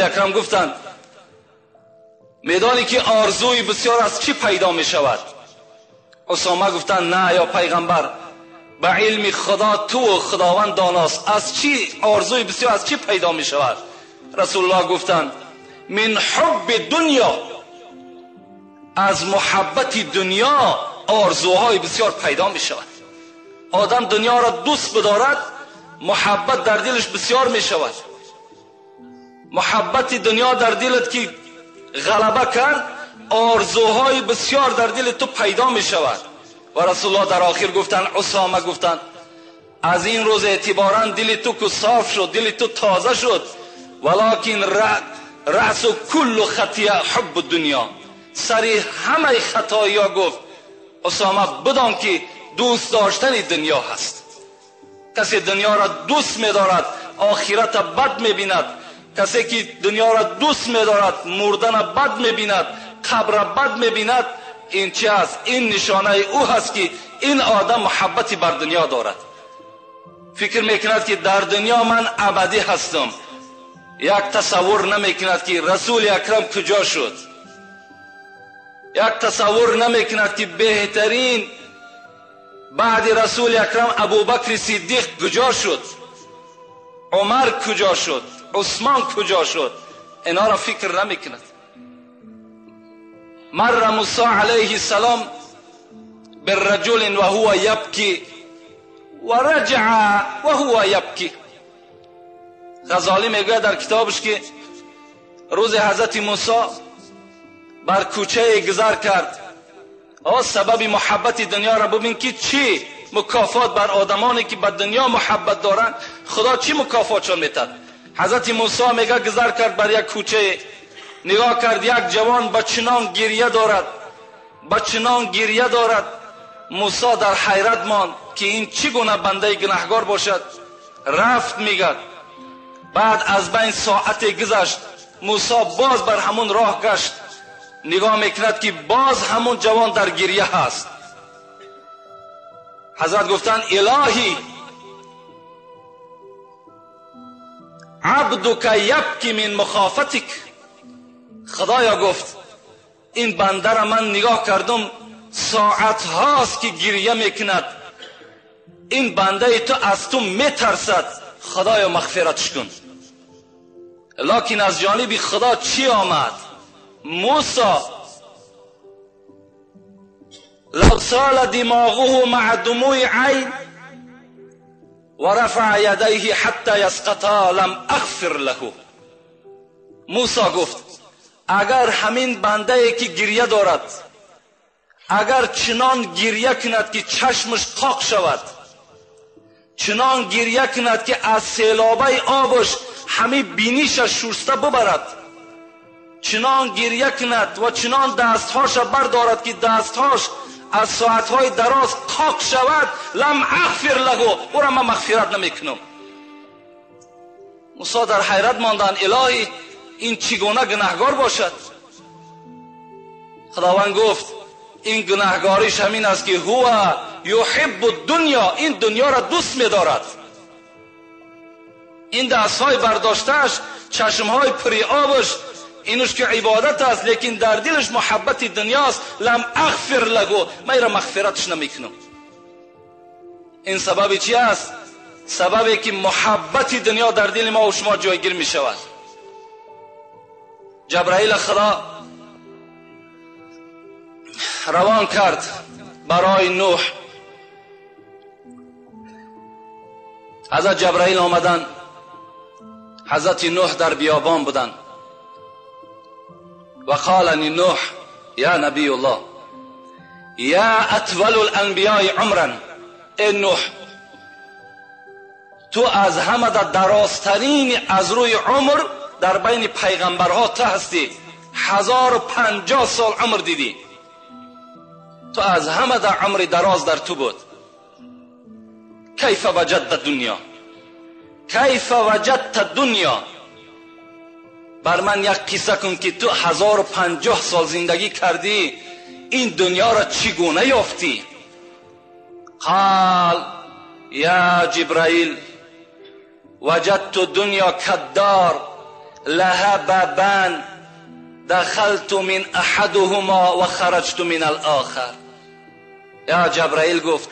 Акрам гуфтанд: медонӣ ки орзуи бисёр аз чӣ пайдо мешавад? Усома гуфтанд: на ё пайғамбар, ба илми Худо ту Худованд доност, аз чӣ орзуи бисёр аз чӣ пайдо мешавад? Расулуллоҳ гуфтанд: мин ҳубби дунё, аз муҳаббати дунё орзуҳои бисёр пайдо мешавад. Одам дунёро дӯст бидорад, муҳаббат дар дилаш бисёр мешавад. Муҳаббати дунё дар дилат ки ғалаба кард, орзуҳои бисёр дар дили ту пайдо мешавад. Ва Расулуллоҳ дар охир гуфтанд, Усома гуфтанд: аз ин рӯз эътиборан дили ту ку соф шуд, дили ту тоза шуд. Валокин раъсу куллу хатия ҳуббу дунё, сари ҳамаи хатоиҳо гуфт Усома, бидон ки дӯст доштани дунё ҳаст. Касе дунёро дӯст медорад, охиратро бад мебинад. Касе ки дунёро дӯст медорад, мурданро бад мебинад, қабрро бад мебинад. Ин чи аст? Ин нишонаи ӯ ҳаст ки ин одам муҳаббати бар дунё дорад. Фикр мекунад ки дар дунё ман абадӣ ҳастам. Як тасаввур намекунад ки Расули Акрам куҷо шуд. Як тасаввур намекунад ки беҳтарин баъди Расули Акрам Абубакри Сиддиқ куҷо шуд, Умар куҷо шуд, Усмон куҷо шуд. Инҳоро фикр намекунад. Марра Мусо алайҳи салом бираҷулин ва ҳува ябки ва раҷаа ва ҳува ябки. Ғазолӣ мегӯяд дар китобаш ки рӯзи ҳазрати Мусо бар кӯчае гузар кард. Сабаби муҳаббати дунёро бибин ки чӣ мукофот бар одамоне ки ба дунё муҳаббат доранд, Худо чӣ мукофотшон метад. Ҳазрати Мусо мега гузар кард бар як кӯчае, нигоҳ кард як ҷавон ба чунон гирья дорад, ба чунон гирья дорад. Мусо дар ҳайрат монд ки ин чӣ гуна бандаи гунаҳгор бошад. Рафт мегад. Баъд аз байн соате гузашт, Мусо боз бар ҳамун роҳ гашт. Нигоҳ мекунад ки боз ҳамун ҷавон дар гирья ҳаст. Ҳазрат гуфтанд: илоҳӣ, абдука ябки мин мухофатик. Худоё, гуфт, ин бандара ман нигоҳ кардам, соатҳост ки гирья мекунад. Ин бандаи ту аз ту метарсад, Худоё мағфиратш кун. Локин аз ҷониби Худо чӣ омад? Мусо лав сола димоғуҳу маа думуи айн ва рафаа ядайҳи ҳатта ясқата лам ағфир лаҳу. Мусо гуфт: агар ҳамин бандае ки гирья дорад, агар чунон гирья кунад ки чашмаш қоқ шавад, чунон гирья кунад ки аз селобаи обаш ҳамин биниша шуста бибарад, чунон гирья кунад ва чунон дастҳоша бардорад ки дастҳош аз соатҳои дароз қоқ шавад, лам ағфир лаҳу, ӯро ман мағфират намекунам. Мусо дар ҳайрат монданд: илоҳӣ, ин чӣ гуна гунаҳгор бошад? Худованд гуфт: ин гунаҳгориш ҳамин аст ки ҳува юҳиббу дунё, ин дунёро дӯст медорад. Ин дастҳои бардоштааш, чашмҳои пури обаш, инуш ки ибодат аст, лекин дар дилаш муҳаббати дунёст. Лам ағфир лаҳу, ман инро мағфиратш намекунам. Ин сабаби чи аст? Сабабе ки муҳаббати дунё дар дили мо ва шумо ҷойгир мешавад. Ҷабраил Худо равон кард барои Нӯҳ. Ҳазрат Ҷабраил омаданд, ҳазрати Нӯҳ дар биёбон буданд. Ва қолани Нӯҳ: я набиюллоҳ, я атвалу ланбиёи умран, э Нӯҳ, ту аз ҳама дарозтарин аз рӯи умр дар байни пайғамбарҳо ту ҳастӣ. 1050 сол умр дидӣ, ту аз ҳама дар умри дароз дар ту буд. Кайфа ваҷадта дунё, кайфа ваҷадта дунё. Бар ман як қисса кун ки ту 1050 сол зиндагӣ кардӣ, ин дунёро чӣ гуна ёфтӣ? Қал я Ҷибраил, وجدت دنیا کدار لها بابان دخلت من احدهما و خرجت من الاخر. یا جبرائیل گفت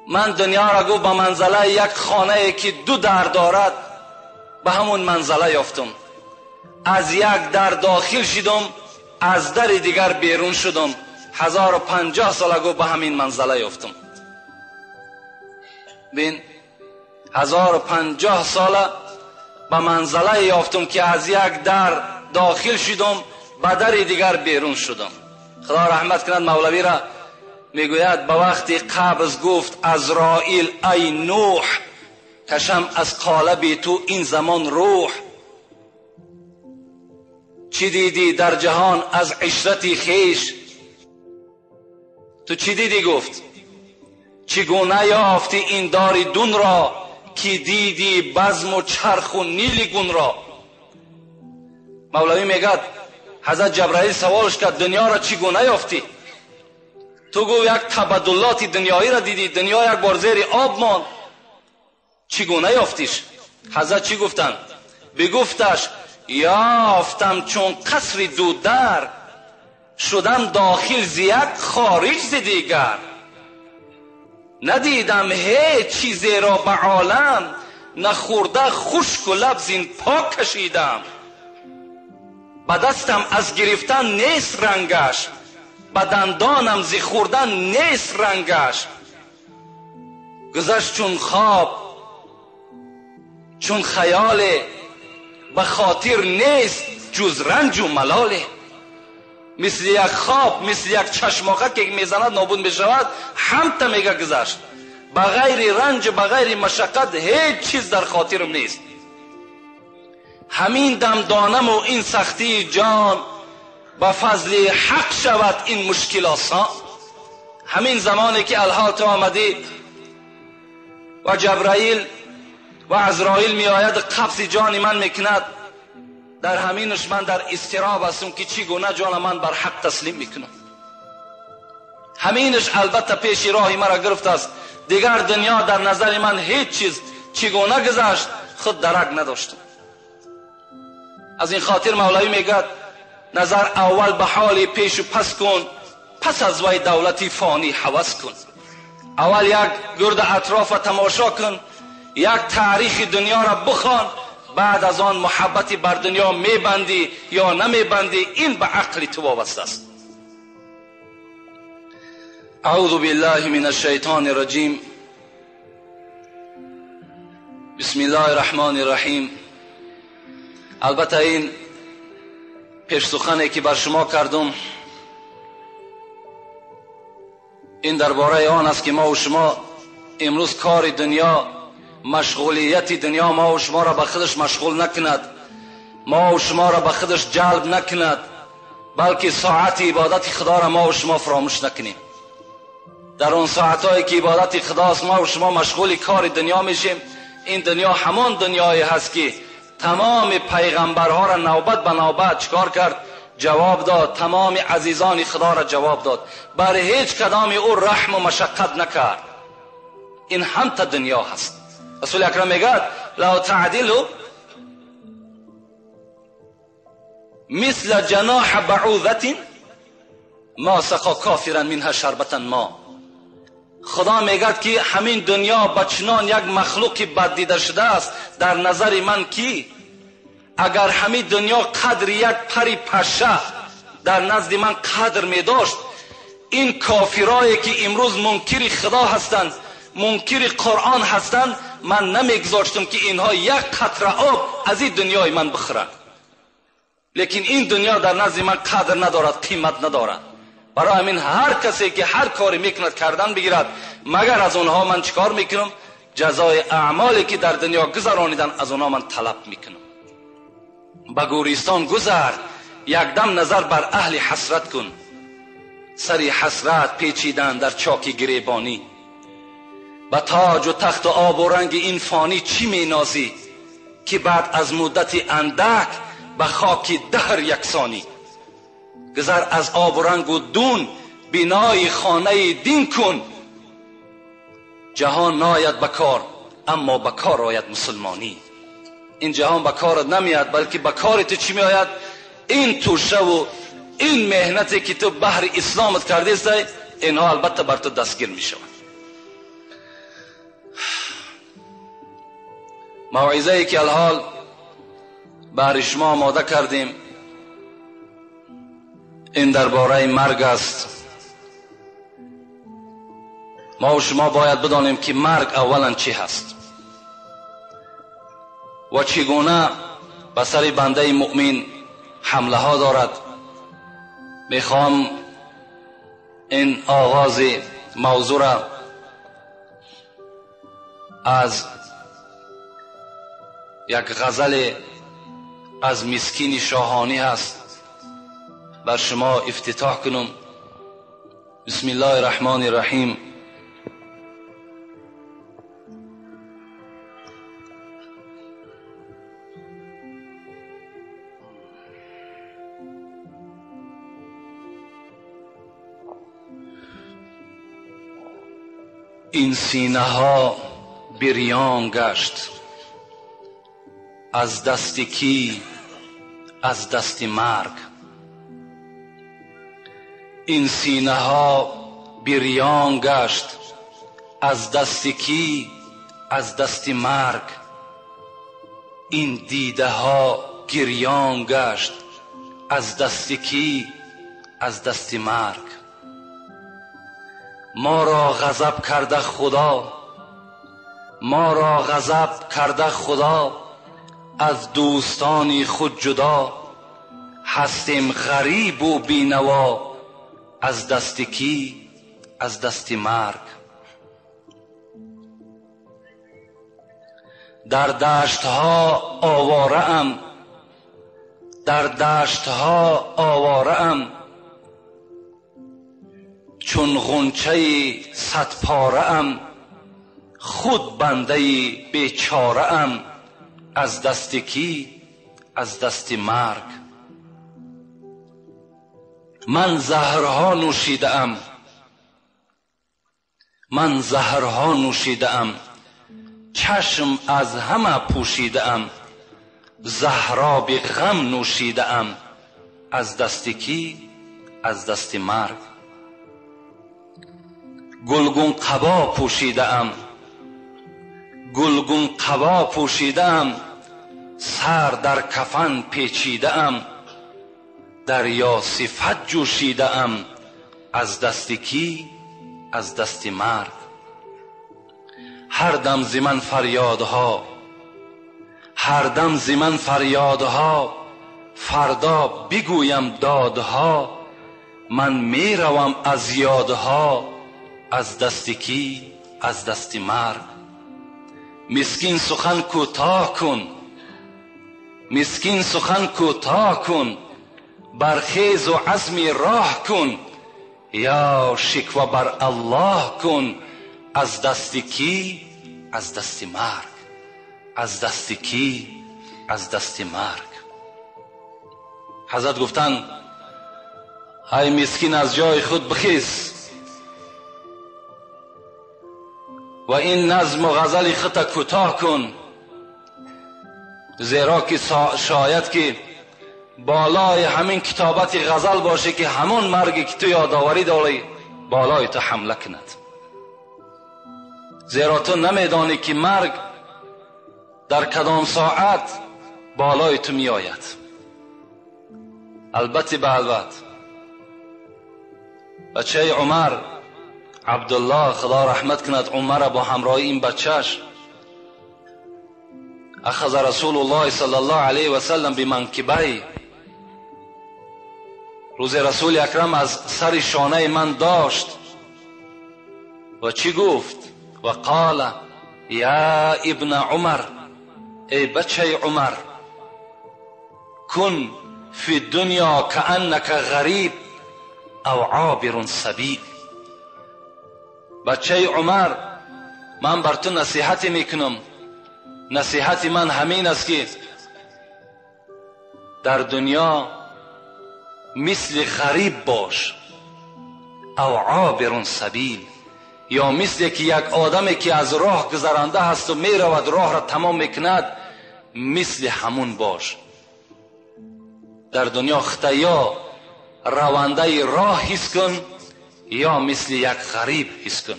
من دنیا را گفت به منزله یک خانه که دو در دارد به همون منزله یافتم. از یک در داخل شدم، از در دیگر بیرون شدم. 1050 ساله گفت به همین منزله یافتم. بین 1050 ساله به منزله یافتم که از یک در داخل شدم، به در دیگر بیرون شدم. خدا رحمت کند مولوی را، میگوید به وقتی قبض گفت عزرائیل ای نوح، کشم از قالب تو این زمان روح. چی دیدی در جهان از عشرتی خیش؟ تو چی دیدی؟ گفت چگونه یافتی این دار دون را، که دیدی بزم و چرخ و نیل گون را. مولوی میگد حضرت جبرائیل سوالش کرد دنیا را چگونه یافتی؟ تو گو یک تبدلات دنیایی را دیدی، دنیا یک بار زیر آب ماند، چگونه یافتیش؟ حضرت چی گفتن؟ بگفتش یافتم چون قصر دو در، شدم داخل ز یک خارج ز دیگر. ندیدم هیچ چیزی را به عالم، نخورده خشک و لب زین پاک کشیدم. به دستم از گرفتن نیست رنگش، به دندانم ز خوردن نیست رنگش. گذشت چون خواب چون خیال، به خاطر نیست جز رنج و ملاله. مثل یک خواب، مثل یک چشماقه که میزند نابود میشود، همتا میگه گذشت. به غیر رنج، به غیر مشقت هیچ چیز در خاطرم نیست. همین دم دانم و این سختی جان، به فضل حق شود این مشکل آسان. همین زمانی که الحال تو آمدی و جبرائیل و عزرائیل می آید قبض جان من میکند، در همینش من در اضطراب هستم که چگونه جان من بر حق تسلیم میکنم. همینش البته پیش راه مرا گرفت است. دیگر دنیا در نظر من هیچ چیز چگونه گذشت خود درک نداشتم. از این خاطر مولوی میگد نظر اول به حال پیش و پس کن، پس از وی دولتی فانی هوس کن. اول یک گرد اطراف تماشا کن، یک تاریخ دنیا را بخوان، بعد از آن محبتی بر دنیا میبندی یا نمیبندی، این به عقل تو وابسته است. اعوذ بالله من الشیطان الرجیم. بسم الله الرحمن الرحیم. البته این پیش سخنی که بر شما کردم این درباره آن است که ما و شما امروز کار دنیا، مشغولیت دنیا ما و شما را به خودش مشغول نکند، ما و شما را به خودش جلب نکند، بلکه ساعت عبادت خدا را ما و شما فراموش نکنیم. در اون ساعتهایی که عبادت خداست ما و شما مشغول کار دنیا میشیم. این دنیا همان دنیایی هست که تمام پیغمبرها را نوبت به نوبت چکار کرد؟ جواب داد. تمام عزیزان خدا را جواب داد، بر هیچ کدام او رحم و مشقت نکرد. این هم تا دنیا هست. رسول اکرم میگه لو تعدلوا مثل جناح بعوضة ما سقا کافرا منها شربة ما. خدا میگه که همین دنیا با چنان یک مخلوق بد دیده شده است در نظر من کی اگر همین دنیا قدر یک پری پشه در نزد من قدر می داشت، این کافرایی که امروز منکر خدا هستند، منکر قرآن هستند، من نمیگذاشتم که اینها یک قطره آب از این دنیای من بخورند. لیکن این دنیا در نزد من قدر ندارد، قیمت ندارد. برای همین هر کسی که هر کاری میکند کردن بگیرد، مگر از اونها من چیکار میکنم؟ جزای اعمالی که در دنیا گذرانیدن از اونها من طلب میکنم. به گورستان گذر، یک دم نظر بر اهل حسرت کن. سری حسرت پیچیدن در چاک گریبانی، به تاج و تخت و آب و رنگ این فانی چی مینازی که بعد از مدت اندک به خاک دهر یکسانی. گذر از آب و رنگ و دون، بینای خانه دین کن. جهان ناید به کار اما به کار آید مسلمانی. این جهان به کارت نمیاد، بلکه به کار تو چی میآید؟ این توشه و این مهنتی که تو بهر اسلامت کرده است، اینها البته بر تو دستگیر میشوند. موعظه ای که الحال بهر شما آماده کردیم این درباره مرگ است. ما و شما باید بدانیم که مرگ اولا چی هست و چگونه به سر بنده مؤمن حمله ها دارد. میخوام این آغاز موضوع را از یک غزل از مسکین شاهانی هست بر شما افتتاح کنم. بسم الله الرحمن الرحیم. این سینه ها بریان گشت از دست کی؟ از دست مرگ. این سینه ها بریان گشت از دست کی؟ از دست مرگ. این دیده ها گریان گشت از دست کی؟ از دست مرگ. ما را غضب کرده خدا، ما را غضب کرده خدا، از دوستانی خود جدا، هستیم غریب و بینوا، از دست کی؟ از دست مرگ. در دشت ها آواره ام، در دشت ها آواره ام، چون غنچه صد پاره ام، خود بنده بیچاره ام، از دست کی؟ از دست مرگ. من زهرها نوشیده ام، من زهرها نوشیده ام، چشم از همه پوشیده ام، زهراب غم نوشیده ام، از دست کی؟ از دست مرگ. گلگون قبا پوشیده ام، گلگون قبا پوشیده ام، سر در کفن پیچیده ام، دریا صفت جوشیده ام، از دست کی؟ از دست مرگ. هر دم ز من فریادها، هر دم ز من فریادها، فردا بگویم دادها، من میروم از یادها، از دست کی؟ از دست مرگ. مسکین سخن کوتاه کن، مسکین سخن کوتاه کن، برخیز و عزم راه کن، یا شکوه بر الله کن، از دست کی؟ از دست مرگ. از دست کی؟ از دست مرگ. حضرت گفتن ای مسکین از جای خود بخیز و این نظم و غزل خود کوتاه کن، زیرا که شاید که بالای همین کتابت غزل باشه که همون مرگی که تو یادآوری داری بالای تو حمله کند، زیرا تو نمیدانی که مرگ در کدام ساعت بالای تو می آید. البته به البته بچه عمر عبدالله خدا رحمت کند عمر با همراهی این بچهش، اخذ رسول الله صلی الله علیه و سلم بمنکبی، روز رسول اکرم از سر شانه من داشت و چی گفت؟ و قال یا ابن عمر، ای بچه عمر، کن فی الدنیا کأنک غریب او عابر سبیل. بچه عمر، من بر تو نصیحت میکنم، نصیحت من همین است که در دنیا مثل غریب باش، او عابر سبیل، یا مثل که یک آدمی که از راه گذرانده هست و میرود راه را تمام میکند، مثل همون باش. در دنیا خطا یا رونده راه حس کن یا مثل یک غریب حس کن.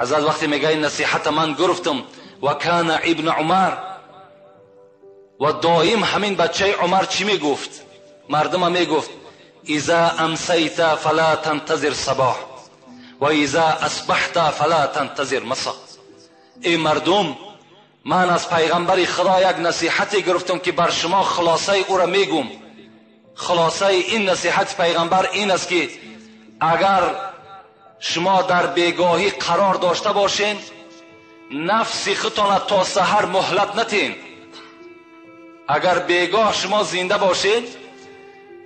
حضرت وقتی میگه این نصیحت من گرفتم و کان ابن عمر، و دائم همین بچه عمر چی میگفت؟ مردم میگفت اذا امسیت فلا تنتظر صباح و اذا اصبحت فلا تنتظر مساء. ای مردم، من از پیغمبر خدا یک نصیحتی گرفتم که بر شما خلاصه او را میگم. خلاصه این نصیحت پیغمبر این است که اگر شما در بیگاهی قرار داشته باشین، نفس خودتان تا سحر مهلت نتین. اگر بیگاه شما زنده باشین،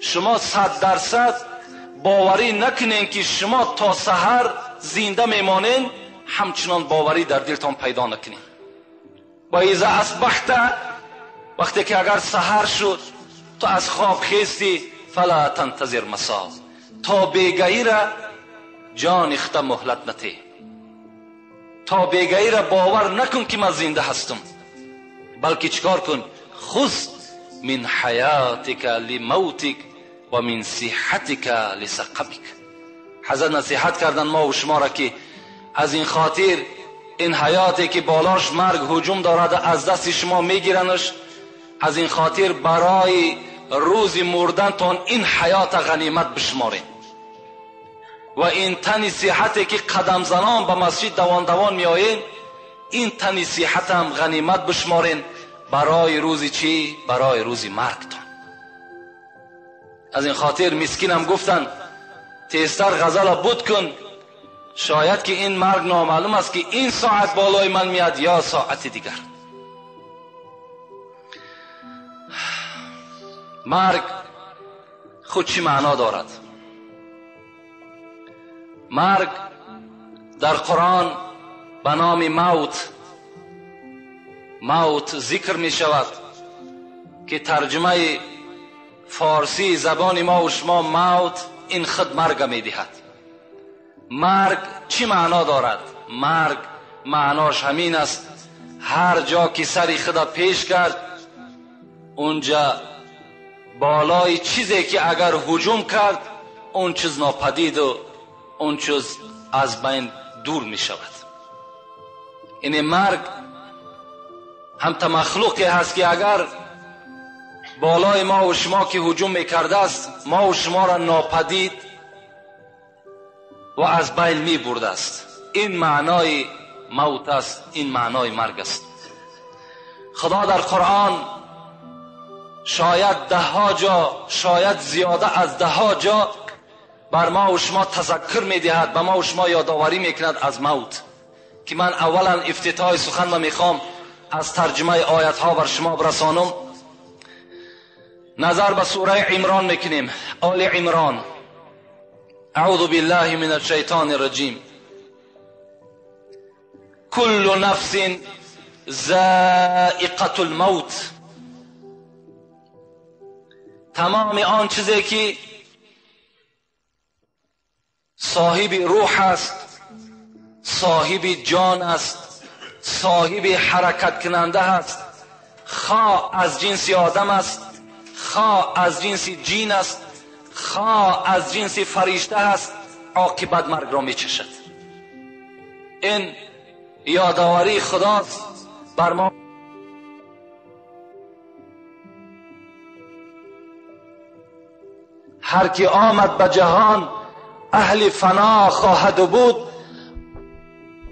شما 100% باوری نکنین که شما تا سحر زنده میمانین، همچنان باوری در دلتان پیدا نکنین. و اذا اصبحت، وقتی که اگر سحر شد تو از خواب خیستی، فلا تنتظر مساء، تا بیگاهی را جان خود مهلت نتی، تا بیگاهی را باور نکن که من زنده هستم، بلکه چیکار کن؟ خذ من حیاتک لموتک و من صحتک لسقمک. حضرت نصیحت کردن ما و شما را که از این خاطر این حیاتی که بالاش مرگ هجوم دارد از دست شما میگیرنش، از این خاطر برای روز مردنتان این حیات غنیمت بشمارین و این تن صحتی که قدم زنان به مسجد دوان دوان میآیین، این تن صحت هم غنیمت بشمارین برای روز چی؟ برای روز مرگتان. از این خاطر مسکینم گفتن تیزتر غزل بود کن، شاید که این مرگ نامعلوم است که این ساعت بالای من میاد یا ساعت دیگر. مرگ خود چی معنا دارد؟ مرگ در قرآن به نام موت، موت ذکر می شود که ترجمه فارسی زبان ما و شما موت این خود مرگ می دهد. مرگ چی معنا دارد؟ مرگ معناش همین است، هر جا که سری خدا پیش کرد اونجا بالای چیزی که اگر هجوم کرد اون چیز ناپدید و اون چیز از بین دور می شود. این مرگ هم تا مخلوقی هست که اگر بالای ما و شما که هجوم میکرده است، ما و شما را ناپدید و از بین می برده است. این معنای موت است، این معنای مرگ است. خدا در قرآن شاید ده ها جا، شاید زیاده از ده ها جا بر ما و شما تذکر میدهد، به ما و شما یادآوری میکند از موت، که من اولا افتتاح سخن را میخوام از ترجمه آیت ها بر شما برسانم. نظر به سوره عمران میکنیم، آل عمران. اعوذ بالله من الشیطان الرجیم. کل نفس ذائقة الموت. تمام آن چیزی که صاحب روح است، صاحب جان است، صاحب حرکت کننده است، خواه از جنس آدم است، خواه از جنس جین است، خواه از جنس فرشته است، عاقبت مرگ را میچشد. این یادآوری خداست بر ما. هر کی آمد به جهان اهل فنا خواهد بود،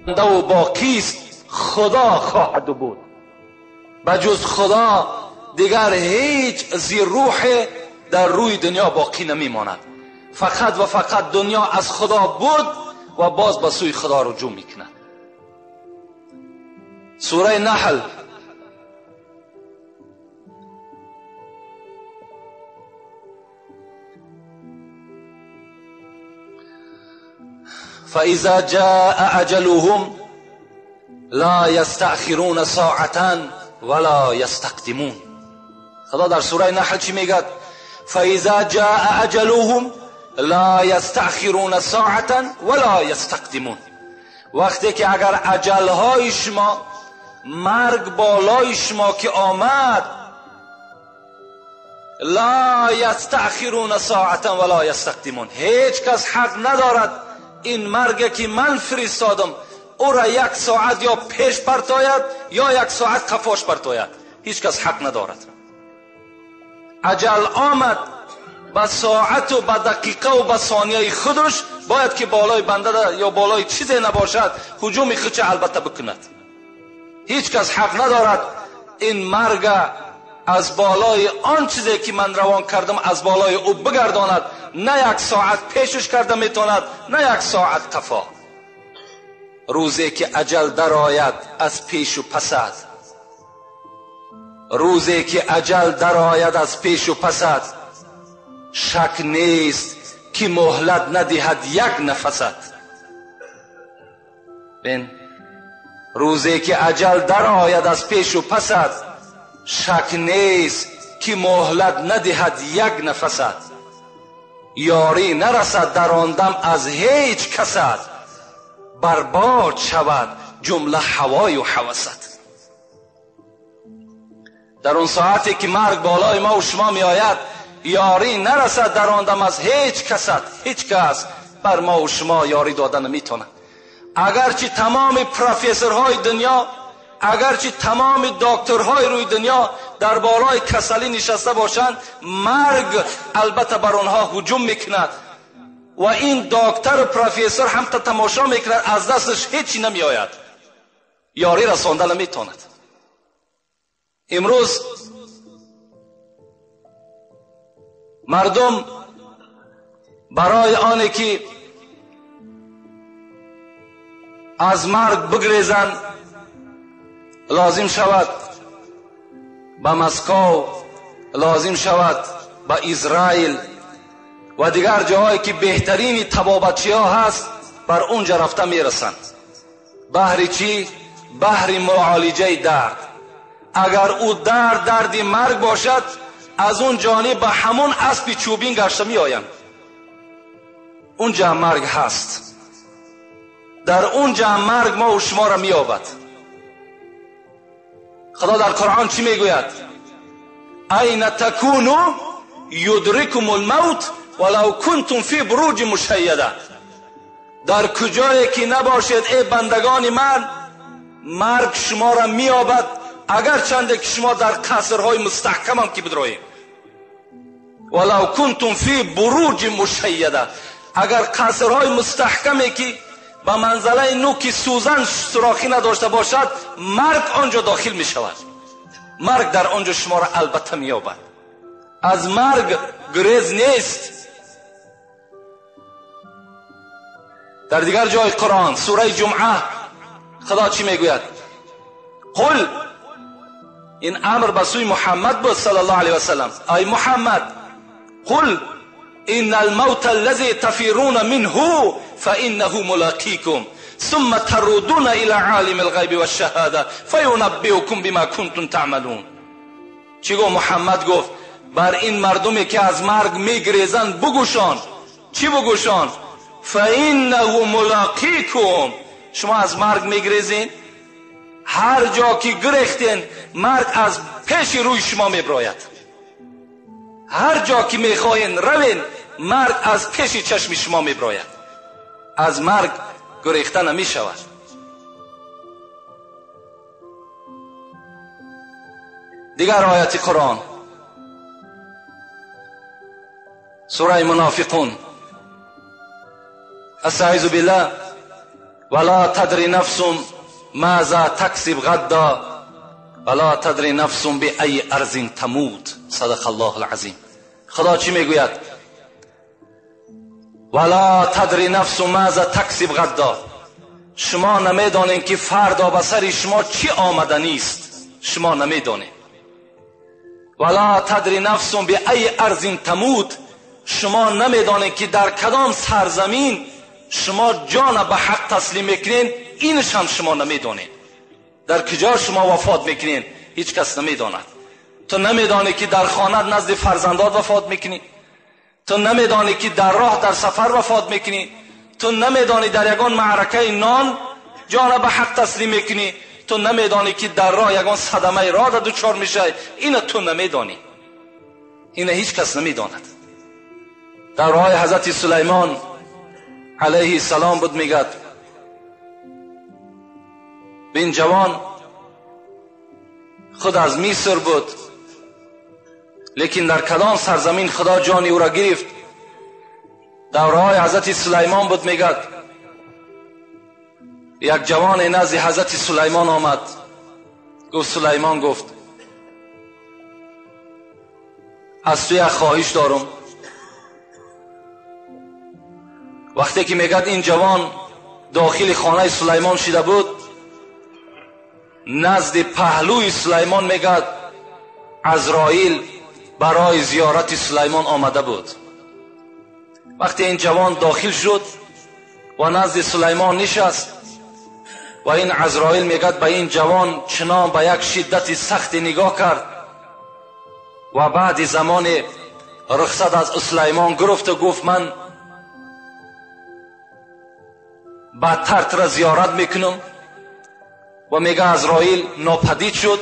و باقیست خدا خواهد بود. بجز خدا دیگر هیچ زیر روح در روی دنیا باقی نمیماند. فقط و فقط دنیا از خدا بود و باز به سوی خدا رجوع میکند. سوره نحل فإذا جاء أجلهم لا يستأخرون ساعة ولا يستقدمون. خدا در سوره نحل چی میگه؟ فإذا جاء أجلهم، لا یستأخرون ساعة ولا یستقدمون. وقتی که اگر اجلهای شما، مرگ بالای شما که آمد، لا یستأخرون ساعة ولا یستقدمون، هیچ کس حق ندارد این مرگ که من فرستادم او را یک ساعت یا پیش پرتاید یا یک ساعت قفاش پرتاید. هیچ کس حق ندارد. اجل آمد به ساعت و به دقیقه و به ثانیه خودش باید که بالای بنده یا بالای چیزی نباشد هجوم خودش البته بکند. هیچ کس حق ندارد این مرگ از بالای آن چیزی که من روان کردم از بالای او بگرداند. نه یک ساعت پیشش کرده میتواند، نه یک ساعت قفا. روزی که اجل درآید از پیش و پسد، روزی که اجل درآید از پیش و پسد، شک نیست که مهلت ندهد یک نفست. بین روزی که اجل درآید از پیش و پسد، شک نیست که مهلت ندهد یک نفست. یاری نرسد در آن دم از هیچ کست، برباد شود جمله هوای و هوست. در اون ساعتی که مرگ بالای ما و شما می آید، یاری نرسد در آن دم از هیچ کست. هیچ کس بر ما و شما یاری دادن نمیتونه. اگرچه تمام پروفسورهای دنیا، اگرچه تمام دکترهای روی دنیا در بالای کسلی نشسته باشند، مرگ البته بر آنها هجوم میکند و این دکتر و پروفسور هم تا تماشا میکند، از دستش هیچی نمیآید، یاری رسانده نمیتواند. امروز مردم برای آنی که از مرگ بگریزند لازم شود به مسکو، لازم شود به اسرائیل و دیگر جاهایی که بهترین طبابتچی ها هست بر اونجا رفته میرسند. بهر چی؟ بهر معالجه درد. اگر او درد درد مرگ باشد، از اون جانب به همون اسب چوبین گشته می آیند. اونجا مرگ هست، در اونجا مرگ ما و شما را می یابد. خدا در قرآن چی میگوید؟ این تکونو یدرکم الموت ولو کنتم فی بروج مشیده. در کجایی که نباشید ای بندگان من، مرگ شما را مییابد، اگر چنده که شما در قصرهای مستحکم هم که بدرویم. ولو کنتم فی بروج مشیده، اگر قصرهای مستحکمی که به منزله نوک سوزن سوراخی نداشته باشد، مرگ آنجا داخل می شود. مرگ در آنجا شما را البته می یابد. از مرگ گریز نیست. در دیگر جای قرآن سوره جمعه خدا چی میگوید؟ قل، این امر به سوی محمد بود صلی الله علیه و سلم، ای محمد قل ان الموت الذي تفرون منه فانه ملاقيكم ثم تردون الى عالم الغیب والشهاده فینبئکم بما کنتم تعملون. چی گفت محمد؟ گفت بر این مردمی که از مرگ میگریزند بگوشان. چی بگوشان؟ فانه ملاقیکم. شما از مرگ میگریزین، هر جا که گرفتین مرگ از پیش روی شما میبراید. هر جا که میخواین روین، مرگ از پیش چشم شما میبراید. از مرگ گریخته نمیشود. دیگر آیت قرآن سوره منافقون، استعیذ بالله، ولا تدری نفس ماذا تکسب غدا ولا تدری نفس بأی ارض تموت. صدق الله العظیم. خدا چی میگوید؟ ولا تدری نفس ماذا تکسب غدا. شما نمیدانین که فردا به سر شما چی آمدنی است، شما نمیدانین. ولا تدری نفس بأی ارض تموت. شما نمیدانین که در کدام سرزمین شما جان به حق تسلیم میکنین، اینش هم شما نمیدانین. در کجا شما وفات میکنین هیچ کس نمیداند. تو نمیدانی که در خانه نزد فرزندات وفات میکنی، تو نمیدانی که در راه در سفر وفات میکنی، تو نمیدانی در یگان معرکه نان جان به حق تسلیم میکنی، تو نمیدانی که در راه یگان صدمه راه را دچار میشه. اینو تو نمیدانی، اینو هیچ کس نمیداند. در راه حضرت سلیمان علیه السلام بود، میگد بین جوان خود از مصر بود، لیکن در کدام سرزمین خدا جان او را گرفت. در راه حضرت سلیمان بود، میگد یک جوان نزد حضرت سلیمان آمد. گفت سلیمان، گفت از تو یک خواهش دارم. وقتی که میگد این جوان داخل خانه سلیمان شده بود، نزد پهلوی سلیمان میگد عزرائیل برای زیارت سلیمان آمده بود. وقتی این جوان داخل شد و نزد سلیمان نشست و این عزرائیل میگد به این جوان چنان به یک شدت سخت نگاه کرد و بعد زمان رخصت از سلیمان گرفت و گفت من بدتر تر زیارت میکنم. و میگه عزرائیل ناپدید شد.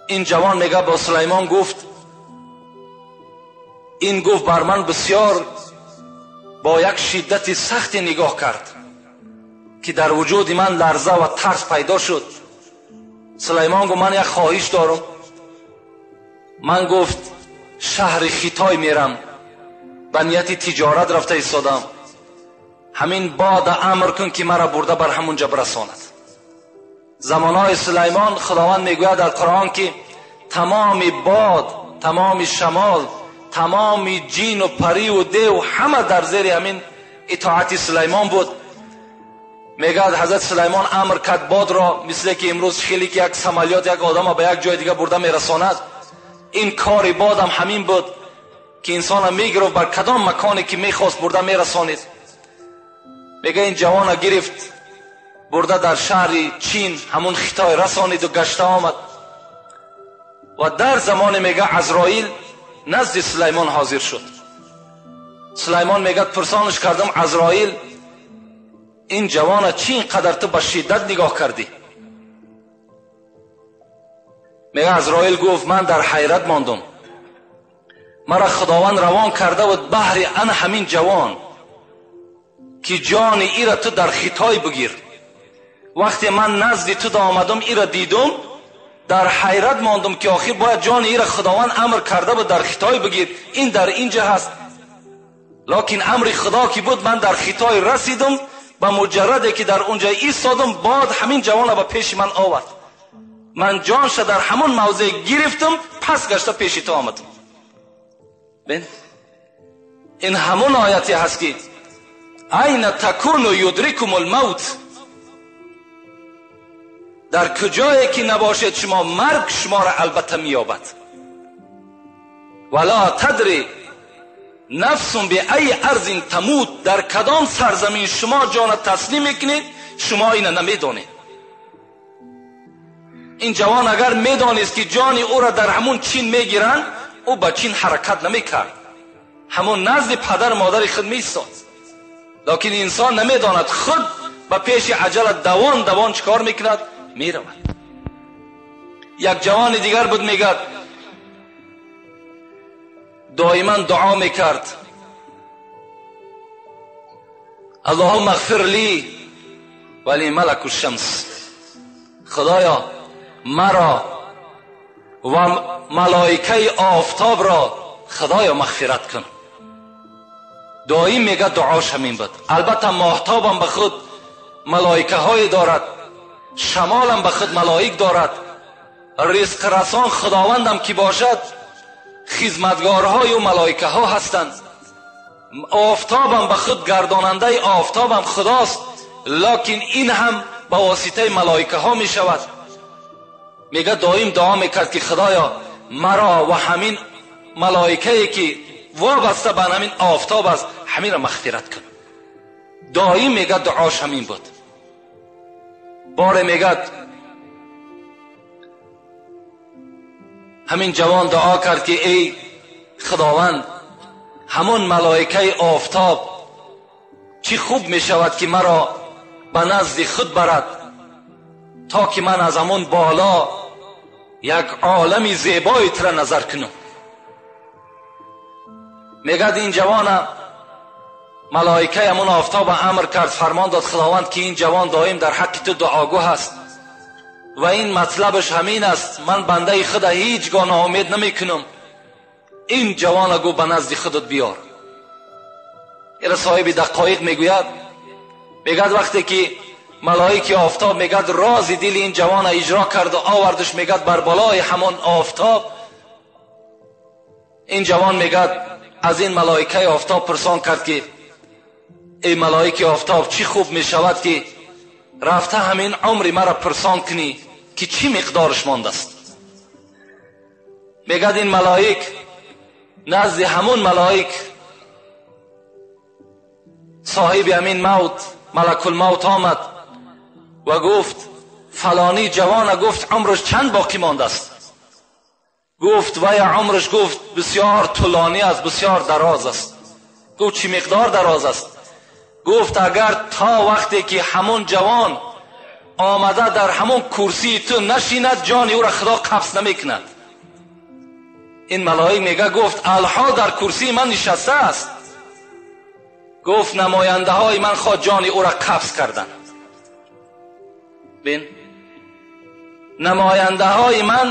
این جوان میگه با سلیمان گفت، این گفت بر من بسیار با یک شدت سخت نگاه کرد که در وجود من لرزه و ترس پیدا شد. سلیمان گفت من یک خواهش دارم. من گفت شهر خیتای میرم، به نیت تجارت رفته ایستادم، همین باد امر کن که مرا برده بر همونجا برساند. زمانهای سلیمان خداوند میگوید در قرآن که تمام باد، تمام شمال، تمام جین و پری و دیو همه در زیر همین اطاعت سلیمان بود. میگه حضرت سلیمان امر کرد باد را، مثل که امروز خیلی که یک سمالیات یک آدم به یک جای دیگه برده میرساند، این کار باد هم همین بود که انسان میگرفت بر کدام مکانی که میخواست برده میرسانید. میگه این جوان گرفت برده در شهر چین همون خطای رسانید و گشته آمد. و در زمان میگه عزرائیل نزد سلیمان حاضر شد. سلیمان میگه پرسانش کردم عزرائیل این جوان چی اینقدر تو با شدت نگاه کردی؟ میگه عزرائیل گفت من در حیرت ماندم، مرا خداوند روان کرده بود بهر ان همین جوان که جان ای را تو در خطای بگیر. وقتی من نزد تو آمدم ای را دیدم در حیرت ماندم که آخر باید جان ای را خداوند امر کرده بود در خطای بگیر، این در اینجا هست، لکن امر خدا که بود من در خطای رسیدم. به مجرده که در اونجا ایستادم باد همین جوان را به پیش من آورد، من جانش در همون موضع گرفتم، پس گشته پیش تو آمدم. بین این همون آیتی هست که این تکون یدرکم الموت، در کجایی که نباشید شما مرگ شما را البته مییابد. ولا تدری نفس به ای ارض تموت، در کدام سرزمین شما جان تسلیم میکنید شما اینو نمیدونید. این جوان اگر میدانست که جان او را در همون چین میگیرند، او به چین حرکت نمیکرد، همون نزد پدر مادر خود میایستاد. لکن انسان نمیداند، خود به پیش عجله دوان دوان چکار میکند؟ میرود. یک جوان دیگر بود میگد دائما دعا میکرد اللهم اغفر لی ولی ملک الشمس، خدایا مرا و ملائکه آفتاب را خدایا مغفرت کن. دائم میگه دعاش همین بود. البته ماهتابم به خود ملائکه های دارد، شمالم به خود ملائک دارد، رزق رسان خداوندم که باشد خدمتگارهای و ملائکه ها هستند، آفتابم به خود گرداننده آفتابم خداست، لکن این هم به واسطه ملائکه ها می شود. میگه دائم دعا میکرد که خدایا مرا و همین ملائکه که وابسته به همین آفتاب است همین را مغفرت کن. دائم میگه دعاش همین بود. باره میگه همین جوان دعا کرد که ای خداوند ҳамон малоикаи офтоб чӣ хуб мешавад ки маро ба назди худ барад, то ки ман аз ҳамон боло як олами зебои тура назар кунам. Мегӯяд ин ҷавона малоикаи ҳамон офтоб амр кард, фармон дод худованд ки ин ҷавон доим дар ҳаққи ту дуогӯ ҳаст ва ин матлабаш ҳамин аст, ман бандаи худа ҳеҷ гоҳ ноумед намекунам, ин ҷавона гӯ ба назди худат биёр. Ира соҳиби дақоиқ мегӯяд, мегӯяд вақте ки малоики офтоб мегӯяд рози дили ин ҷавона иҷро кард ва овардаш, мегӯяд бар болои ҳамон офтоб, ин ҷавон мегӯяд аз ин малоикаи офтоб пурсон кард ки эй малоики офтоб, чӣ хуб мешавад ки рафта ҳамин умри маро пурсон кунӣ ки чӣ миқдораш мондааст. Мегӯяд ин малоик назди ҳамон малоик соҳиби ҳамин мавт, малакулмавт омад ва гуфт фалонӣ ҷавона, гуфт умраш чанд боқӣ мондааст? Гуфт вай умраш, гуфт бисёр тӯлонӣ аст, бисёр дароз аст. Гуфт чӣ миқдор дароз аст? Гуфт агар то вақте ки ҳамон ҷавон омада дар ҳамон курсии ту нашинад, ҷони ӯро худо қабз намекунад. Ин малоик мега гуфт алҳо дар курсии ман нишаста аст. Гуфт намояндаҳои ман хоҳ ҷони ӯро қабз карданд. Бин, намояндаҳои ман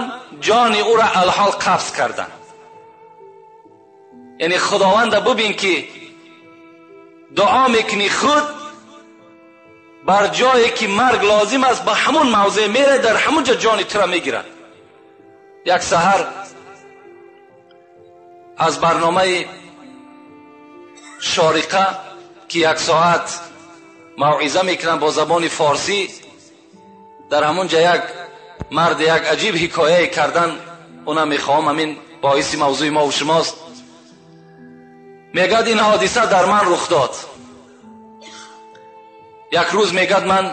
ҷони ӯро алҳол қабз карданд. Яъне худованда бубин ки дуо мекунӣ худ бар ҷое ки марг лозим аст, ба ҳамон мавзеъ мере, дар ҳамон ҷо ҷони туро мегирад. Як саҳар аз барномаи Шориқа ки як соат мавъиза мекунанд бо забони форсӣ, дар ҳамон ҷо як мард як аҷиб ҳикояе кардан, онам мехоҳам ҳамин боиси мавзӯи мо ва шумост. Мегӯяд ин ҳодиса дар ман рух дод. Як рӯз мегӯяд ман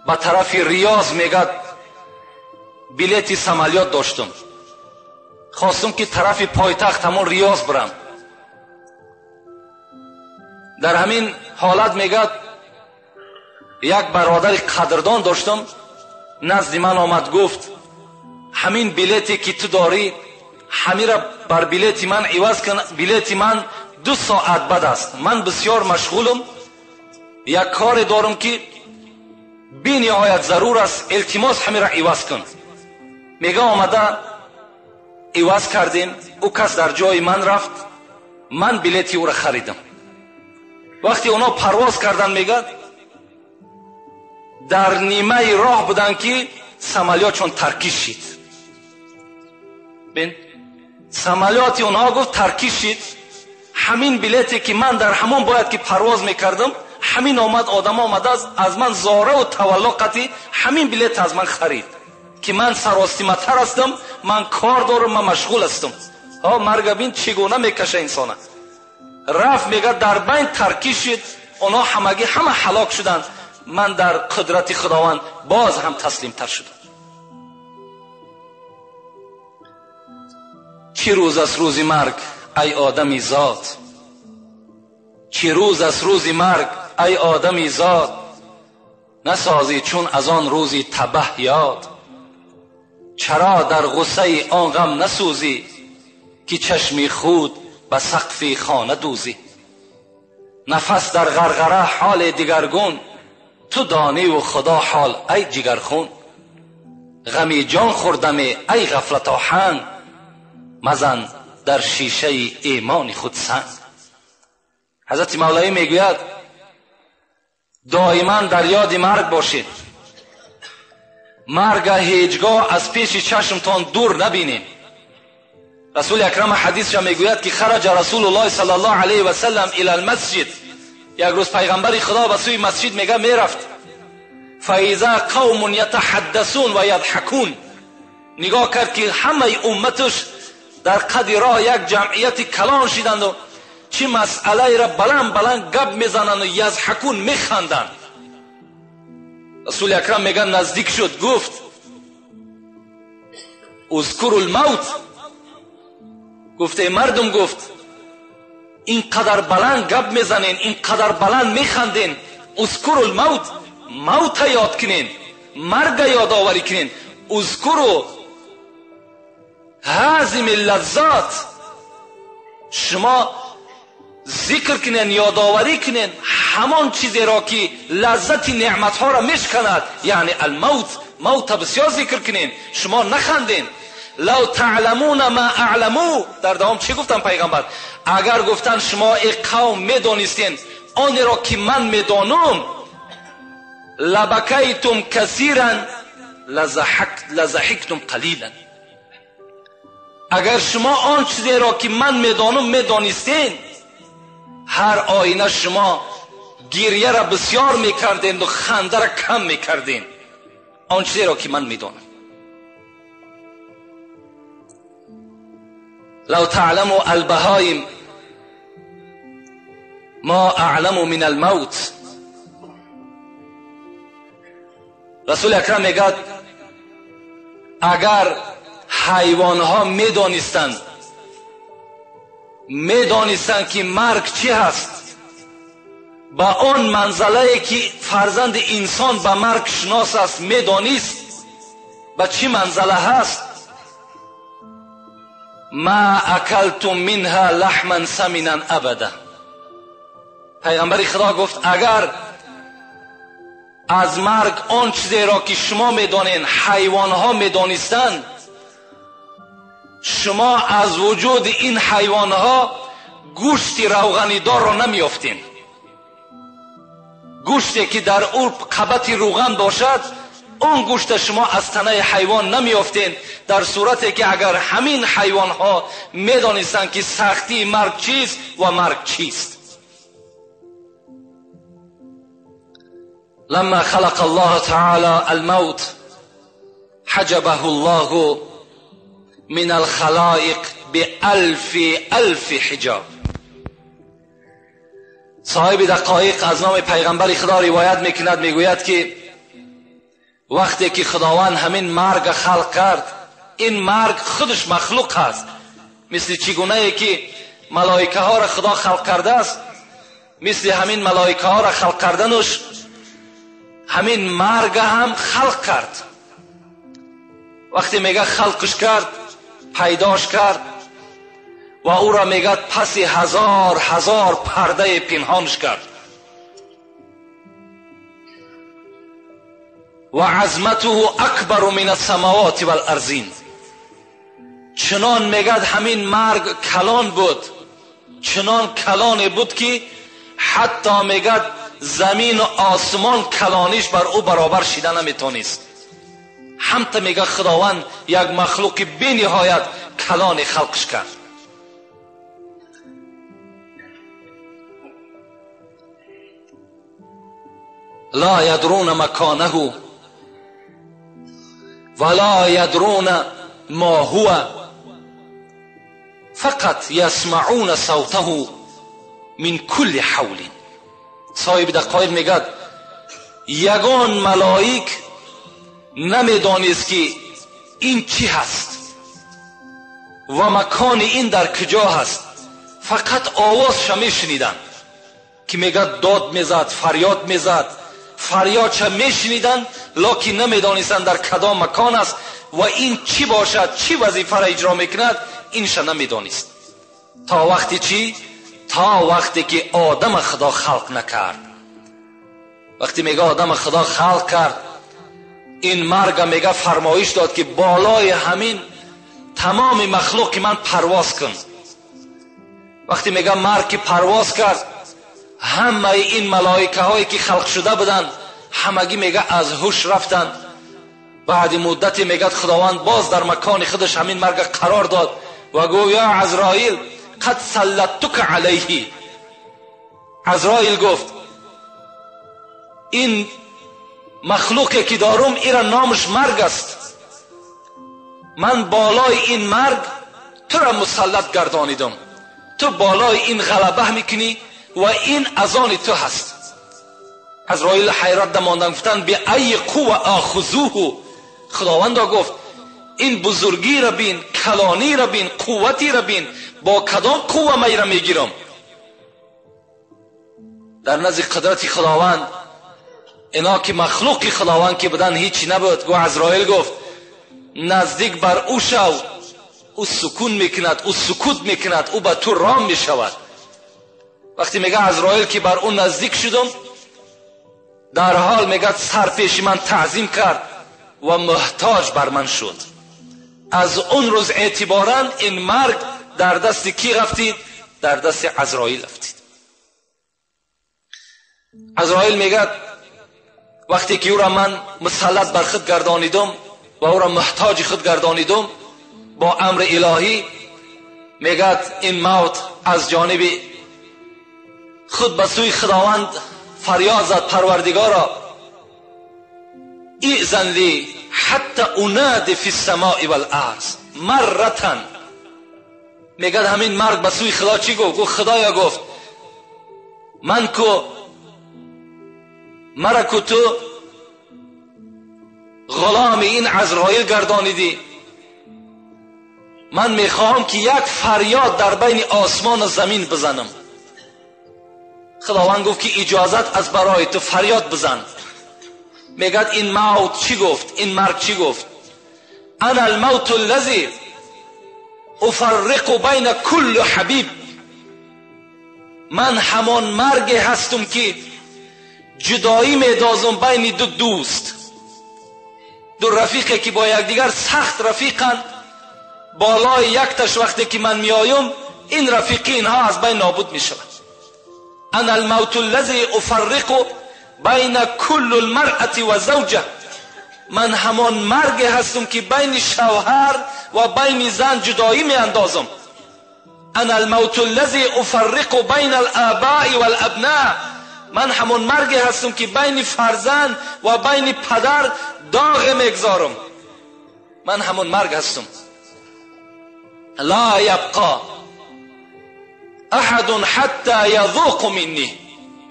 ба тарафи Риёз мегӯяд билети самолёт доштам, хостум ки тарафи пойтахт ҳамон Риёз бирам. Дар ҳамин ҳолат мегӯяд як бародари қадрдон доштам, назди ман омад, гуфт ҳамин билете ки ту дорӣ ҳамира бар билети ман иваз кун, билети ман 2 соат баъд аст, ман бисёр машғулам, як коре дорам ки бениҳоят зарур аст, илтимос ҳамира иваз кун. Мега омада иваз кардем, ӯ кас дар ҷои ман рафт, ман билети ӯро харидам. Вақте онҳо парвоз карданд, мегӯяд дар нимаи роҳ буданд ки самолётшон таркиш шид. Бин, самолёти онҳо гуфт таркиш шид, ҳамин билете ки ман дар ҳамон бояд ки парвоз мекардам, ҳамин омад одам омада аз ман зораву тавалло қатӣ ҳамин билет аз ман харид ки ман саростиматар ҳастам, ман кор дорам, ман машғул ҳастам. Ҳо, марга бин чӣ гуна мекаша инсона. Рафт мегӯяд дар байн таркиш шид, онҳо ҳамагӣ ҳама ҳалок шуданд, ман дар қудрати худованд боз ҳам таслимтар шудам. Чӣ рӯз аст рӯзи марг ай одами зод, чӣ рӯз аст рӯзи марг ай одами зод, насозӣ чун аз он рӯзи табаҳ ёд. Чаро дар ғуссаи он ғам насӯзӣ ки чашми худ ба сақфи хона дӯзӣ. Нафас дар ғарғара ҳоли дигаргун, ту дониву худо ҳол ай ҷигархун. Ғами ҷон хӯрдаме ай ғафлат оҳанг, мазан дар шишаи имони худ санг. Ҳазрати Мавлавӣ мегӯяд доиман дар ёди марг бошед, марга ҳеҷгоҳ аз пеши чашмтон дур набинед. Расули акрам ҳадисша мегӯяд ки хараҷа расулуллоҳи саллаллоҳу алайҳи васаллам илал масҷид. Як рӯз пайғамбари худо ба сӯи масҷид мега мерафт. Фаиза қавмун ятаҳаддасун ва ядҳакун. Нигоҳ кард ки ҳамаи умматаш дар қади роҳ як ҷамъияти калон шиданду чӣ масъалаеро баланд баланд гап мезананду язҳакун механданд. Расули акрам мега наздик шуд, гуфт узкуру лмавт. Гуфт эй мардум, гуфт اینقدر بلند گپ میزنین، اینقدر بلند میخندین، اذکروا الموت، موت یاد کنین، مرگ یادآوری کنین. اذکروا هاضم اللذات، شما ذکر کنین، یادآوری کنین همان چیزی را که لذت نعمتها را میشکند، یعنی الموت. موت بسیار ذکر کنین، شما نخندین. لو تعلمون ما اعلمو، در دوام چی گفتن پیغمبر؟ اگر گفتن شما ای قوم میدانستین آن را که من میدانم، لبکیتم کثیرا لضحکتم قلیلا. اگر شما آن چیزی را که من میدانم میدانستین، هر آینه شما گریه را بسیار میکردین و خنده را کم میکردین. آن چیزی را که من میدانم. لو تعلموا البهایم ما اعلم من الموت. رسول اکرم میگه اگر حیوانها میدانستند که مرگ چی هست، با آن منزله که فرزند انسان به مرگ شناس است میدانست به چی منزله هست، ما اکلتم منها لحما سمنا ابدا. پیغمبر خدا گفت اگر از مرگ آن چیزی را که شما میدانین حیوانها میدانستند، شما از وجود این حیوانها گوشت روغنی دار را نمیافتین. گوشتی که در او قبط روغن باشد، اون گوشت شما از تنه حیوان نمیافتین، در صورتی که اگر همین حیوانها میدانستند که سختی مرگ چیست و مرگ چیست. لما خلق الله تعالی الموت حجبه الله من الخلائق بألف ألف حجاب. صاحب دقایق از نام پیغمبر خدا روایت میکند، میگوید که وقتی که خداوند همین مرگ خلق کرد، این مرگ خودش مخلوق است، مثل چگونه ای که ملائکه ها را خدا خلق کرده است، مثل همین ملائکه ها را خلق کردنش همین مرگ هم خلق کرد. وقتی میگه خلقش کرد، پیداش کرد و او را میگه پس هزار هزار پرده پنهانش کرد. و عظمته اکبر من السماوات والارضین. چنان میگه همین مرگ کلان بود، چنان کلان بود که حتی میگه زمین و آسمان کلانیش بر او برابر شیده نمیتونست. همتا میگه خداوند یک مخلوق بی نهایت کلان خلقش کرد. لا یدرون مکانه ولا یدرون ما هو فقط یسمعون صوته من کل حول. صاحب دقایق میگه یگان ملائک نمیدانست که این چی هست و مکان این در کجا هست، فقط آوازش میشنیدن که میگه داد میزد، فریاد میزد، فریادش میشنیدن، لکن نمیدانستند در کدام مکان است و این چی باشد، چی وظیفه را اجرا میکند، اینش نمیدانست. تا وقتی چی؟ تا وقتی که آدم خدا خلق نکرد. وقتی میگه آدم خدا خلق کرد، این مرگ میگه فرمایش داد که بالای همین تمام مخلوق من پرواز کن. وقتی میگه مرگ که پرواز کرد، همه این ملائکه هایی که خلق شده بودند همگی میگه از هوش رفتند. بعد مدتی میگه خداوند باز در مکان خودش همین مرگ قرار داد و گفت یا عزرائیل قد سلطتک علیه. عزرائیل گفت این مخلوقی که دارم ایرا نامش مرگ است، من بالای این مرگ تو را مسلط گردانیدم، تو بالای این غلبه میکنی و این از آن تو هست. عزرائیل حیرت دماندن، گفتن به ای قوه آخذوه. خداوندا گفت این بزرگی را بین، کلانی را بین، قوتی را بین، با کدام قوه من را میگیرم؟ در نزد قدرت خداوند اینا که مخلوق خداوند که بدن هیچی نبود. گو عزرائیل گفت نزدیک بر او شو، او سکون میکند، او سکوت میکند، او به تو رام میشود. وقتی میگه عزرائیل که بر او نزدیک شدم، در حال میگه سر پیش من تعظیم کرد و محتاج بر من شد. از اون روز اعتبارا این مرگ در دست کی رفتید؟ در دست عزرائیل رفتید. عزرائیل میگه وقتی که او را من مسلط بر خود گردانیدم و او را محتاج خود گردانیدم با امر الهی، میگه این موت از جانب خود به سوی خداوند فریاد زد، پروردگارا ایذن لی حتی انادی فی السماء والارض مرة. میگه همین مرگ به سوی خدا چی گفت؟ گفت خدایا، گفت من کو مرا کو تو غلام این عزرائیل گردانیدی، من میخواهم که یک فریاد در بین آسمان و زمین بزنم. خداوند گفت که اجازت از برای تو، فریاد بزن. میگد این موت چی گفت؟ این مرگ چی گفت؟ انا الموت الذی افرق بین کل حبیب. من همان مرگ هستم که جدایی میدازم بین دو دوست، دو رفیقی که با یکدیگر سخت رفیقند. بالای یک تش وقتی که من میایم این رفیقی اینها از بین نابود میشود. انا الموت الذی افرق بین کل المرأة و زوجه. من همان مرگ هستم که بین شوهر و بین زن جدایی می اندازم. انا الموت الذی افرق بین الآباء والابناء. من همان مرگ هستم که بین فرزند و بین پدر داغ میگذارم. من همان مرگ هستم. لا یبقى احد حتی یذوق منی.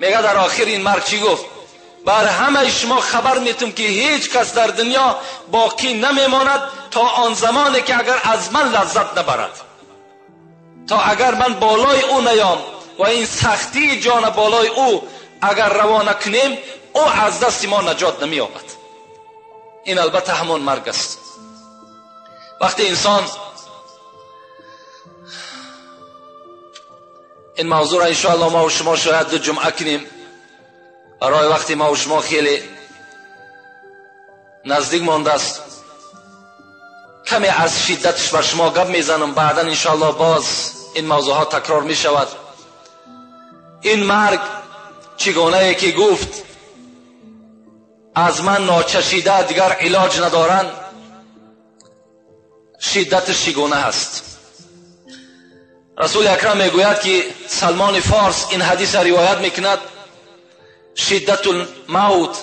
میگه در آخر این مرگ چی گفت؟ بر همه شما خبر میتم که هیچ کس در دنیا باقی نمیماند تا آن زمانی که اگر از من لذت نبرد، تا اگر من بالای او نیام و این سختی جان بالای او اگر روانه کنیم، او از دست ما نجات نمییابد. این البته همان مرگ است. وقتی انسان این موضوع را انشاءالله ما و شما شاید دو جمعه کنیم، برای وقتی ما و شما خیلی نزدیک مانده است، کمی از شدتش بر شما گپ میزنم، بعدا انشاءالله باز این موضوع ها تکرار می شود. این مرگ چگونه که گفت از من ناچشیده دیگر علاج ندارن، شدتش چگونه هست؟ رسول اکرم میگوید که سلمان فارس این حدیث روایت میکند، شدت الموت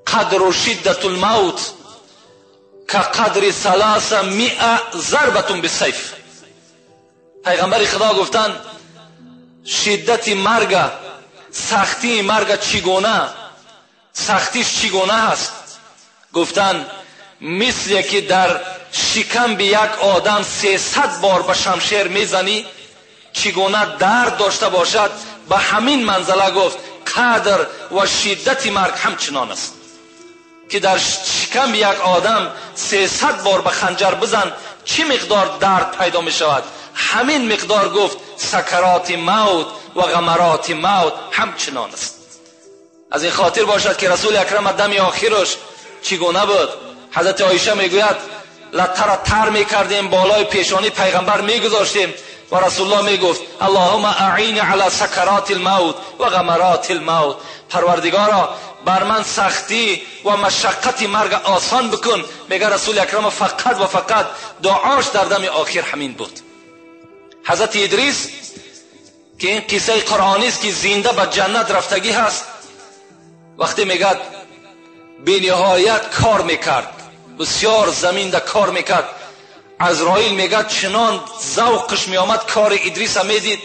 قدر شدت الموت كقدر 300 ضربة بالسیف. پیغمبر خدا گفتند شدت مرگ، سختی مرگ چگونه، سختیش چگونه هست؟ گفتند مثل که در شکم به یک آدم 300 بار به شمشیر میزنی چگونه درد داشته باشد، به همین منزله گفت قدر و شدت مرگ همچنان است که در شکم یک آدم 300 بار به خنجر بزن چی مقدار درد پیدا می شود، همین مقدار گفت سکرات موت و غمرات موت همچنان است. از این خاطر باشد که رسول اکرم دم آخرش چگونه بود؟ حضرت عایشه میگوید لته را تر میکردیم، بالای پیشانی پیغمبر میگذاشتیم و رسول الله میگفت اللهم اعین علی سکرات الموت و غمرات الموت. پروردگارا بر من سختی و مشقت مرگ آسان بکن. میگه رسول اکرم فقط و فقط دعاش در دم آخر همین بود. حضرت ادریس که این قصه قرآنی است که زنده به جنت رفتگی هست، وقتی میگه بی نهایت کار میکرد، بسیار زمین ده کار میکرد، عزرائیل میگه چنان ذوقش میآمد کار ادریس میدید.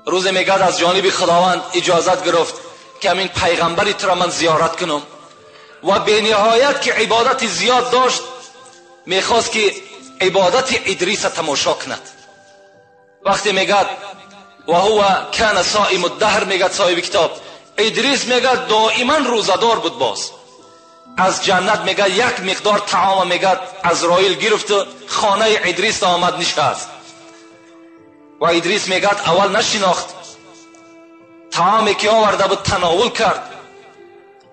روز میگه از جانب خداوند اجازت گرفت که همین پیغمبری تو را من زیارت کنم و به نهایت که عبادت زیاد داشت میخواست که عبادت ادریس تماشا کند. وقتی میگه و هو کان صائم الدهر. میگه صاحب کتاب ادریس میگه دائما روزدار بود. باز از جنت میگه یک مقدار طعام میگه عزرائیل گرفت، خانه ادریس آمد نشست و ادریس میگه اول نشناخت، طعامی که آورده بود تناول کرد.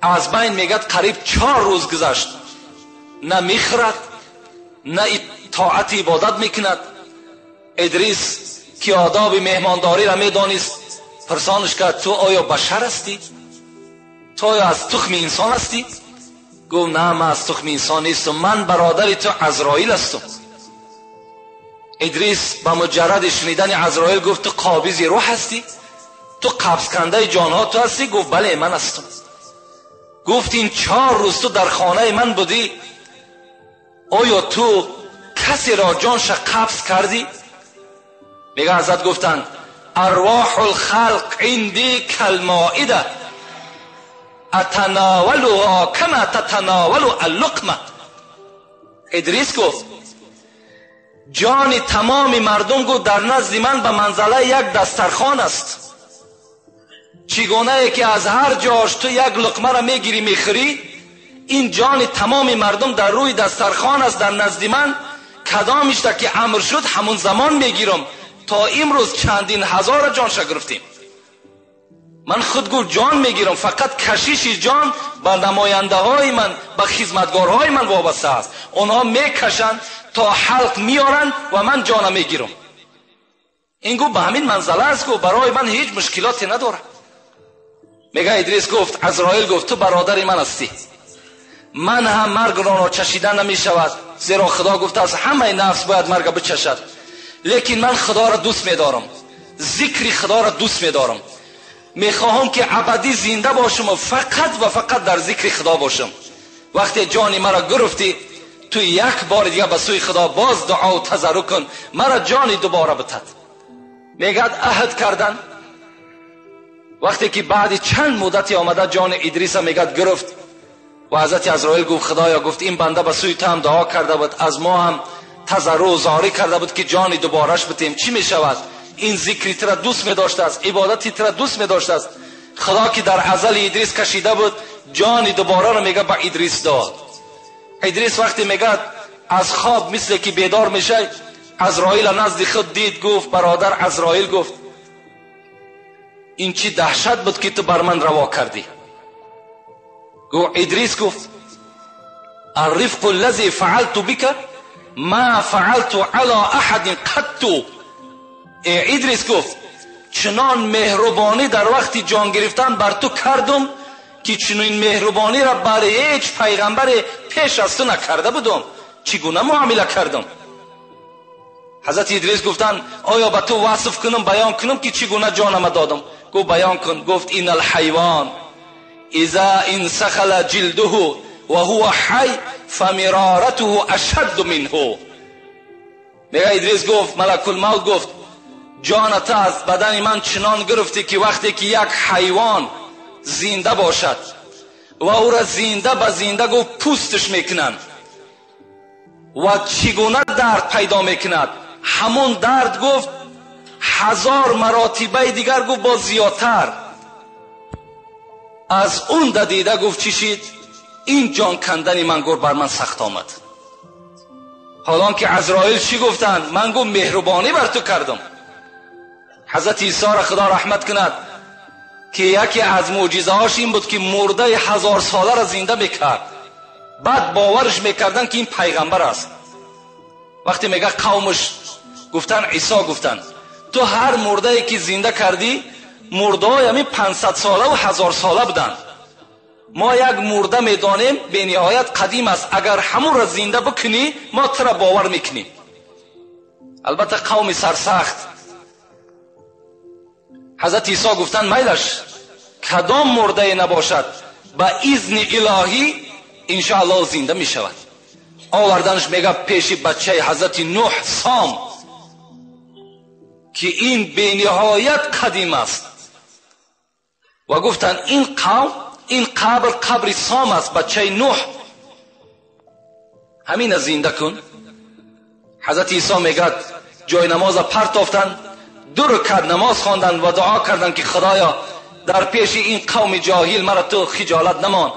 از بین میگه قریب 4 روز گذشت، نه میخورد نه طاعت عبادت میکند. ادریس که آداب مهمانداری را میدانست پرسانش کرد تو آیا بشر هستی؟ تو آیا از تخم انسان هستی؟ گفت نه، من از تخم انسان نیستم، من برادر تو عزرائیل هستم. ادریس به مجرد شنیدن عزرائیل گفت تو قابض روح هستی؟ تو قبض کنده جانها تو هستی؟ گفت بله من هستم. گفت این 4 روز تو در خانه من بودی، آیا تو کسی را جانش قبض کردی؟ میگه حضرت گفتند ارواح الخلق عندی کالمائده اتناولها کما تتناول اللقمه. ادریس گفت جان تمام مردم گفت در نزد من به منزله یک دسترخوان است. چگونه که از هر جاش تو یک لقمه را میگیری میخوری، این جان تمام مردم در روی دسترخوان است در نزد من. کدامش که امر شد همون زمان میگیرم. تا امروز چندین هزار جانش گرفتیم. من خود گفت جان میگیرم، فقط کشش جان به نماینده های من، به خدمتگارهای من وابسته است. اونها میکشن تا حلق میارن و من جان میگیرم. این گفت به همین منزله است، گفت برای من هیچ مشکلاتی نداره. میگه ادریس گفت عزرائیل گفت تو برادر من هستی، من هم مرگ را چشیدن نمیشود، زیرا خدا گفته از همه نفس باید مرگ بچشد، لیکن من خدا را دوست میدارم، ذکر خدا را دوست میدارم، میخواهم که ابدی زنده باشم و فقط و فقط در ذکر خدا باشم. وقتی جان مرا گرفتی تو یک بار دیگه به سوی خدا باز دعا و تضرع کن، مرا جانی دوباره بتد. میگه عهد کردن. وقتی که بعد چند مدتی آمده جان ادریس میگه گرفت و حضرت عزرائیل گفت خدایا، گفت این بنده به سوی تو هم دعا کرده بود، از ما هم تضرع و زاری کرده بود که جانی دوبارهش بتیم، چی میشود؟ این ذکری تر دوست می داشته است، عبادتی تر دوست می داشته است. خدا که در ازل ادریس کشیده بود جانی دوباره رو میگه به ادریس داد. ادریس وقتی میگه از خواب مثل که بیدار میشه، عزرائیل نزد خود دید، گفت برادر عزرائیل، گفت این چی دهشت بود که تو بر من روا کردی؟ گفت ادریس گفت الرفق الذي فعلت بك ما فعلت على احد قط. ادریس گفت چنان مهربانی در وقتی جان گرفتن بر تو کردم که چنین مهربانی را بر هیچ پیغمبر پیش از تو نکرده بودم، چگونه معامله کردم؟ حضرت ادریس گفتن آیا به تو وصف کنم، بیان کنم که چگونه جانم دادم؟ گفت بیان کن. گفت این الحیوان اذا انسخل جلده و هو حی فمرارته اشد منه. میگه ادریس گفت ملک الموت گفت جانت از بدن من چنان گرفتی که وقتی که یک حیوان زنده باشد و او را زنده به زنده گفت پوستش میکنن و چگونه درد پیدا میکند، همون درد گفت 1000 مراتبه دیگر گفت با زیادتر از اون دیده گفت چی شد؟ این جان کندن من گفت بر من سخت آمد. حالان که عزرائیل چی گفتن؟ من گفت مهربانی بر تو کردم. حضرت عیسی را خدا رحمت کند که یکی از معجزه هاش این بود که مرده 1000 ساله را زنده میکرد. بعد باورش میکردن که این پیغمبر است. وقتی میگه قومش گفتن عیسی گفتن تو هر مرده ای که زنده کردی مرده های همین 500 ساله و 1000 ساله بودن، ما یک مرده میدانیم به نهایت قدیم است، اگر همون را زنده بکنی ما تو را باور میکنیم. البته قوم سرسخت. حضرت عیسی گفتن میلش کدام مرده نباشد به اذن الهی انشاءالله زنده میشود. آوردنش میگه پیش بچه حضرت نوح سام که این به نهایت قدیم است و گفتن این قوم این قبر قبر سام است، بچه نوح، همین زنده کن. حضرت عیسی میگه جای نماز پرتافتن، ду ракат намоз хонданд ва дуо карданд, ки Худоё, дар пеши ин қавми ҷоҳил маро ту хиҷолат намон.